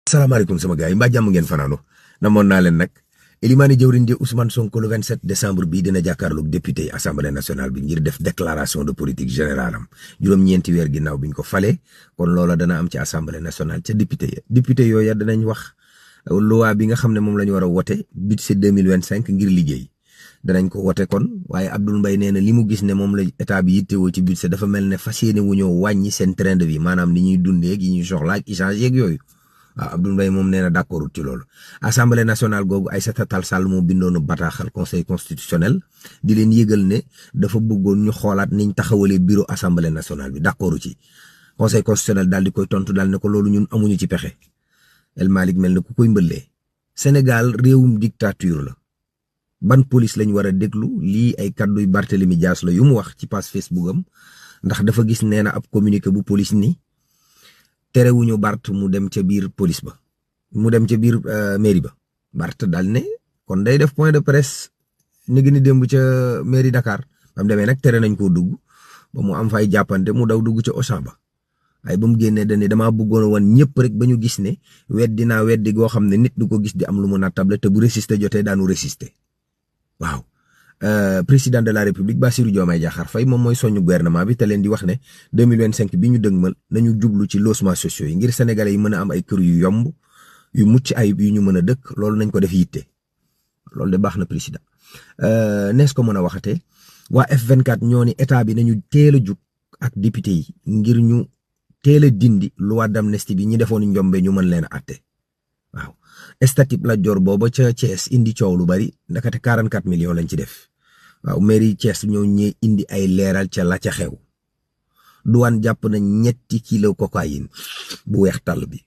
salaamaaleykum sama gars yi mbaa jàmm ngeen fanaano namoon naa leen nag Elimane jëwriñ ji Ousmane Sonko le 27 décembre bii dina jàkkaarloog député yi assemblée nationale bi ngir def déclaration de politique générale am juróom-ñeenti weer ginnaaw bi ñu ko falee kon loola dana am ci assemblée nationale ca député yooya danañ wax loi bi nga xam ne moom la ñu war a wote budget 2025 ngir liggéey danañ ko wote kon waaye Abdoul Mbaye nee na li mu gis ne moom la état bi yittewoo ci budget dafa mel ne fas yéene wu ñoo wàññi seen train de vie maanaam ni ñuy dundee ak yi ñuy soxla ak échange yeeg yooyu. waaw Abdoul Mbaye moom nee na d'accord ci loolu assemblée nationale googu Aïssata Tall Sall moo bindoonu bataaxal conseil constitutionnel di leen yëgal ne dafa bëggoon ñu xoolaat niñ taxawalee bureau assemblée nationale bi d'accord ci conseil constitutionnel daal di koy tontu daal ne ko loolu ñun amuñu ci pexe El Malick mel ne ku koy mbëllee Sénégal réewum dictature la ban police lañ war a déglu lii ay kadduy Barthélemy Dias la yu mu wax ci page Facebook am ndax dafa gis nee na ab communiqué bu police ni terewuñu Bart mu dem ca biir police ba mu dem ca biir mairie ba Bart daal ne kon day def point de presse ni gën a démb ca mairie Dakar ba mu demee nag tere nañ koo dugg ba mu am fay jàppante mu daw dugg ca Auchan ba ay ba mu génnee dañ damaa bëggoon a wan ñëpp rek ba ñu gis ne weddi goo xam ne nit du ko gis di am lu mu nattable te bu résister jotee daanu résister waaw. Président de la République Bassirou Diomaye Diakhar Faye moom mooy soñu gouvernement bi te leen di wax ne 2025 bi ñu dëgmal nañu jublu ci logements sociaux yi ngir sénégalais yi mën a am ay kër yu yomb yu mucc ayib yu ñu mën a dëkk loolu nañ ko def yitte loolu de baax na président nees ko mën a waxatee waa F24 ñoo ni état bi nañu teel a jug ak député yi ngir ñu teel a dindi loi d'amnistie bi ñi defoon njombe ñu mën leen a atte waaw statut la jor booba ca Thiès indi coow lu bari ndakate 44 millions lañ ci def waaw mairie Thiès ñoo ñee indi ay leeral ca la ca xew douane jàpp na 3 kilo cocaïne bu weex tàll bi